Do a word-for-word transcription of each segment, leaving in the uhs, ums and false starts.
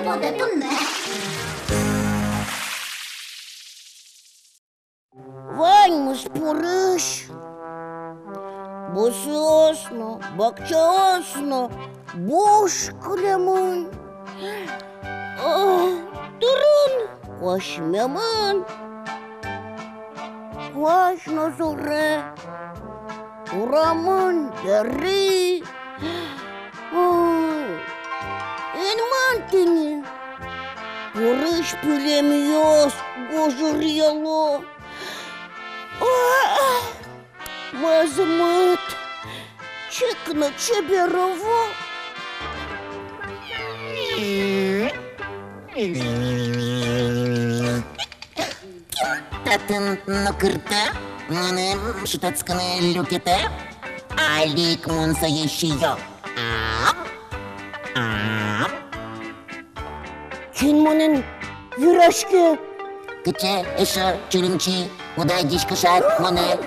тодэ туннэ. Ваньмыз пурысь. Бусыос но, бакчаос но буш кылемын. О, турын куасьмемын. Куазь но зоре, урамын дэри. О, инмын тӥни, пурысь пилемъёс гожыръяло. О, мӧзмыт, чик но чебер ӧвӧл. Кин татын нукыртэ, мыным шутэтскыны люкетэ? Али ик мон сое сиё. Ам, ам. Кин монэн вераське? Кыӵе эшшо чулымчи, уд адӟиськы шат монэ?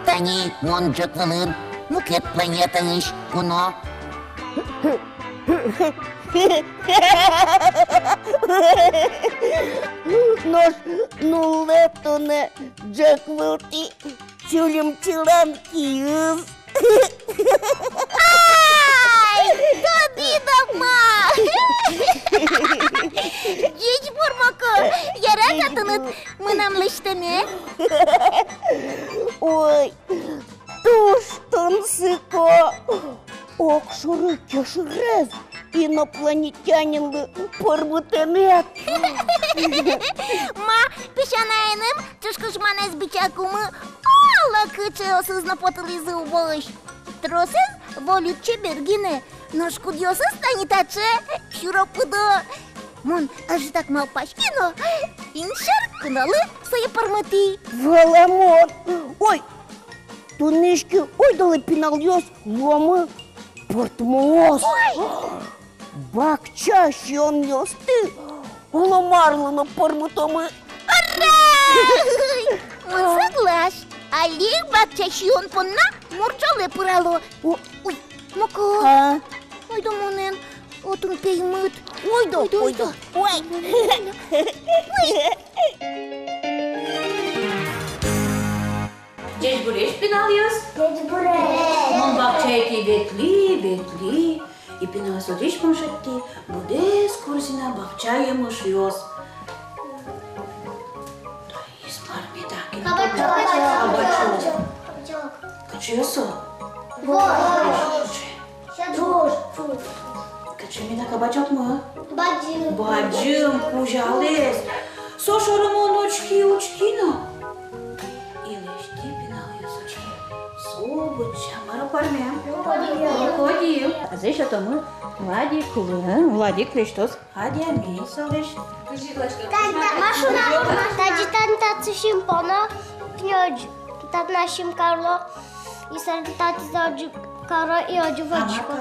Тани мон ӝӧк вылын, мукет планетаысь куно. Нош нуллэ туннэ ӝӧк вылтӥ чулымчилэн киыз. Ай, тодӥд-а ма? Ӟеч бур, Моко, яра-а тыныд мынам лэсьтэме? Ой, туж тунсыко. Огшоры кешырез инопланетянинлы пӧрмытэмед. Ма, песянаеным ӵуж кушманэз бичакумы, оло кыӵеосыз но потылӥзы угось. Тросэз вольыт, чебер гинэ, нош кудъёсыз тани таӵе сюро-пыдо. Мон ӧжытак малпаськи но, инсьӧр кунолы сое пӧрмытӥ. Валамон. Ой, туннэ иське, ойдолэ, пиналъёс, луомы пӧртмоос. Ой! Бакча сиёнъёсты оло марлы но пӧрмытомы. Ура! Мон соглаш. Али бакча сиён понна мурӵолэ пырало. О. Ой, Моко. А? Ойдо монэн отын пеймыт. Ойдо, ойдо, ойдо. Ой. Ой. Ӟечбуресь, пиналъёс! Ӟечбуресь! Мон бакчаетӥ ветлӥ, ветлӥ, и пиналъёс, отысь мон шедьтӥ быдэс корзина бакча емышъёс. Таиз мар меда? Кабачок. Кабачок. Кабачок. Кыӵе со? Вот. Кыӵе? Туж, туж. Кыӵе меда кабачокмы? Бадӟым. Бадӟым, кузялэс. Со шоры мон учки, учки но. И лэсьтӥ, пиналъёс, учки. Со быдӟа, мар-о пӧрмем? Крокодил. Крокодил. Тазэ сётомы Владиклы. Владик лэсьтоз адями солэсь. Машина. Тани татын татчы синпоно, пнёдж. Татын синкаро. И сэрен татӥз озьы каро и озьы вӧчко.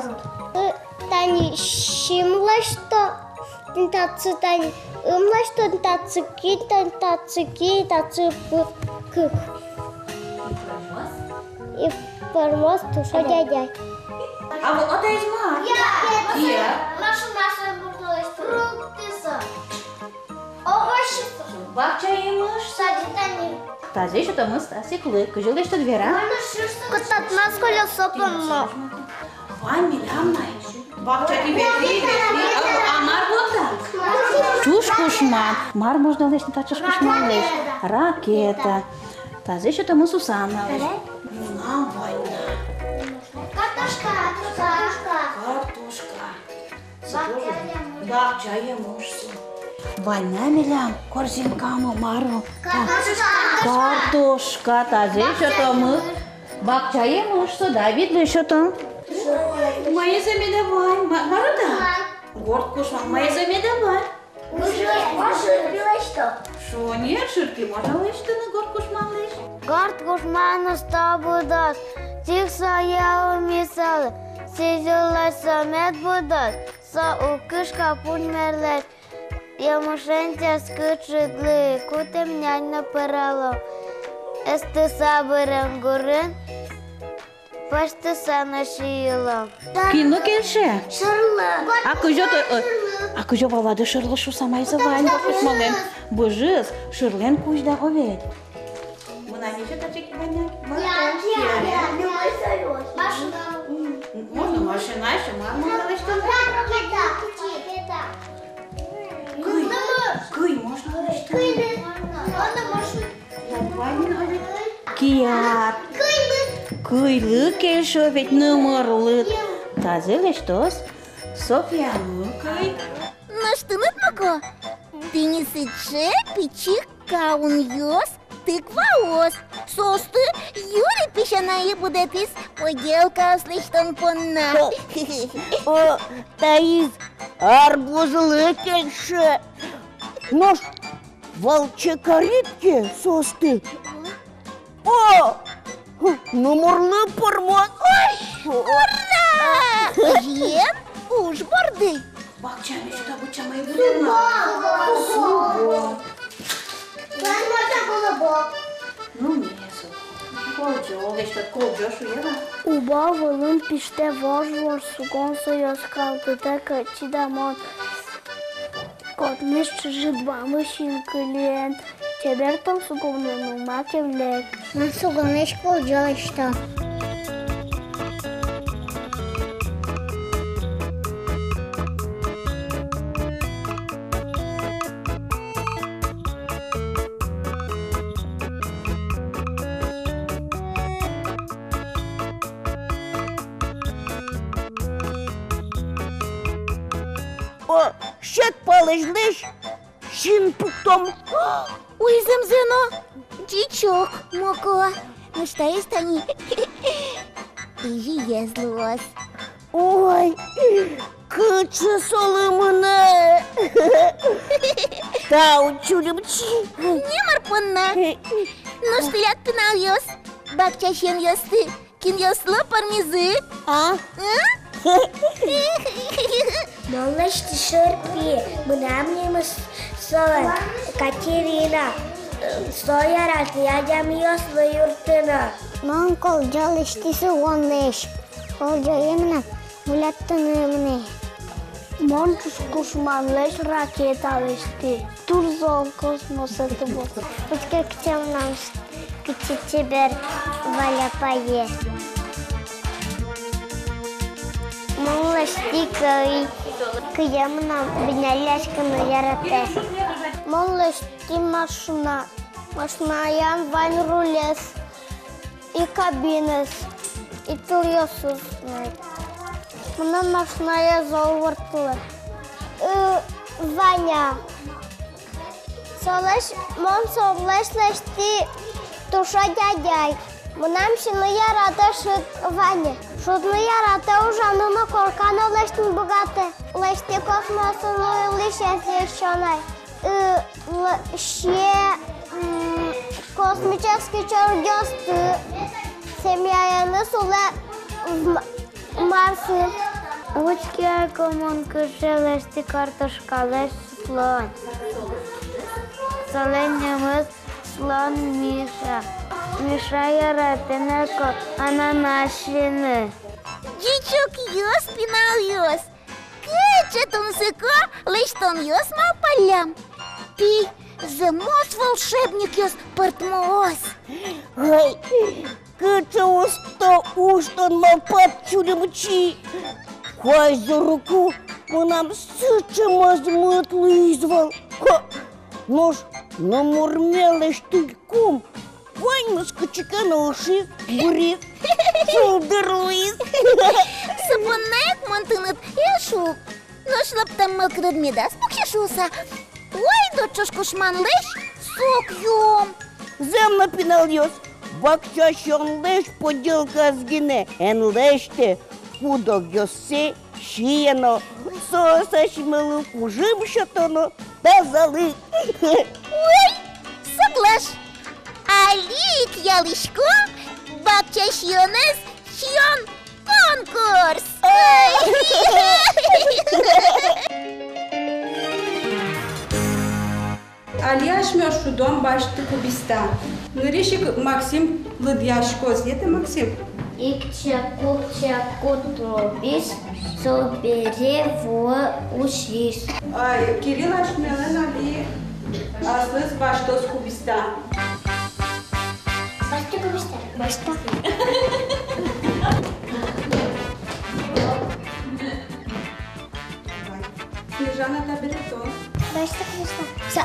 Э, тани син лэсьто, тӥни татчы тани ым лэсьто, тӥни татчы кин, тани татчы кин, татчы пы-, кык. И пӧрмоз туж адями. А вот отӥ ма? Я. Я. Маша, Маша, фруктъёс. Овощи. Бакча емыш. Садик тани. Тазэ сётомы Стасиклы. Кызьы лэсьтод, вера. Кытатмас колёсо понна. Вань милям на. Бакчатӥ ветлӥ, ветлӥ. А, а мар вот та? Ӵуж кушман. Мар можно лэсьтыны та ӵуж кушманлэсь? Ракета. Тазэ сётомы Сусанналэсь. Мынам вань на. Картошка, картошка. Картошка. Бакча емыш со. Вань на милям корзинкамы, мар-о? Картошка. Картошка, тазэ сётомы. Бакча емыш со, Давидлы сётом. Маиз-а меда вань? Ма-, мар-о та? Горд кушман. Маиз-а меда вань? Шонер, шырпи можно лэсьтыны горд кушманлэсь. Горд кушман усто будоз, тик сое ум ӧй сылы, сӥзьыл лэсь со мед будоз, со уг кышка пуньмерлэсь. Емышен ческыт шыдлы, кутэм нянь но пӧрало, эстыса бырем гурын. Басьтыса но сиылом. Кинлы кельше? Шырлы. А кызьы то, э, а кызьы валады шырлы шуса, мае со вань? Быжыз. Быжыз, шырлэн кузь да, о ведь. Мынам ещё таӵе ик вань. Машина. М, можно машина ещё, ма-, можно машина. Кый, кый можно машина. Кияр. Кыйлы кельше ведь, нумырлы. Тазэ лэсьтоз. Софья, ну, кый. Нош тыныд, Моко, тӥни сыӵе пичи каунъёс, тыкваос. Соосты Юрий песянае будэтӥз поделкаос лэсьтон понна. О, таиз арбузлы кельше. Нош валче карид ке соосты, о, нумырлы пӧрмоз. Ой! Ура! Озьыен, уж борды. Бакча мечта, бакча май. Сугон. Сугон. Вань мар та колобок. Ну, милесо. Колӟо, оло эшшо колӟо шуэ вал. Уба вылын пиштэ вож-вож сугон, соос калтытэ кытчы-а мон. Котмес чыжы-бамы синкылиен. Чебер тон сугонэн, ну, ма ке вылэк. Мон сугонлэсь колӟо лэсьто. О, сьӧд палэзьлэсь син пуктом. Ой, зэмзэ но, ӟичок, Моко. Нош таиз тани изьыез луоз. Ой, кыӵе солы мынэ. Тау, Чулимчи. Номыр понна. Нош тӥляд, пиналъёс, бакча сиёнъёсты кинъёслы пӧрмизы? А? А? Мон лэсьтӥ шырпи, мынам нимыз солэн Катерина. Со яратэ адямиослы юрттыны. Мон колӟо лэсьтӥ сугонлэсь. Колӟо именно выльдӥськыны мынэ. Мон ӵушкушманлэсь ракета лэсьтӥ. Туж зол космосэ тубо. Учке, кыӵе мынам, кыӵе чебер валь апае. Мон лэсьтӥ кый. Кые мынам бинялляськыны яратэ. Мон лэсьтӥ машина. Машинаям вань рулез и кабинез, и тылъёсыз. Мынам машинае зол ворттылэ. Э, Ваня. Солэсь, мон солэсь лэсьтӥ тушо дядяй. Мынам сиыны яратэ шыд Ваня. Шудыны яратэ, ужаны но, корка но лэсьтыны быгатэ. Лэсьтӥ космосын улӥсез ещё на. Э, лэсьтэ, м, космической чорыгъёсты, семьяеныз улэ в М-, Марсын. Учке ай ке, мон кыӵе лэсьтӥ картошкалэсь слон. Солэн нимыз Слон Миша. Миша яратэ на ке ананас сиыны. Ӟичокъёс, пиналъёс! Кыӵе тунсыко лэсьтонъёс малпаллям. Тӥ зэмос волшебникъёс, пӧртмоос. Ой, кыӵе усто уж тон малпад, Чулимчи. Куазь зорыку мынам сыӵе мӧзмыт луиз вал. Ха! Нош номырме лэсьтӥлькум, ваньмыз кытчы ке но ышиз, быриз, шулдыр луиз. Со понна ик мон тыныд эш ук. Нош лэптэммы кыдыд медаз пуксе шуыса, ойдо ӵушкушманлэсь сок юом. Зэм но, пиналъёс, бакча сиёнлэсь поделкаез гинэ эн лэсьтэ, куд-огъёссэ сие но, соос асьмелы кужым сёто но, тазалык. Ой, соглаш. Али ик ялӥсько бакча сиёнэз сиён конкурс. Ой. Али асьмеос шудом «Басьты кубиста». Нырысь ик Максим лыдъяськоз. Етэ, Максим. Ик чакук-чакук тубиз, собере вуэ усиз. Ай, Кирилл асьмелэн али аслыз басьтоз кубиста. Басьто кубиста. Басьто. Снежана, табере тон. Басьто кубиста. Са.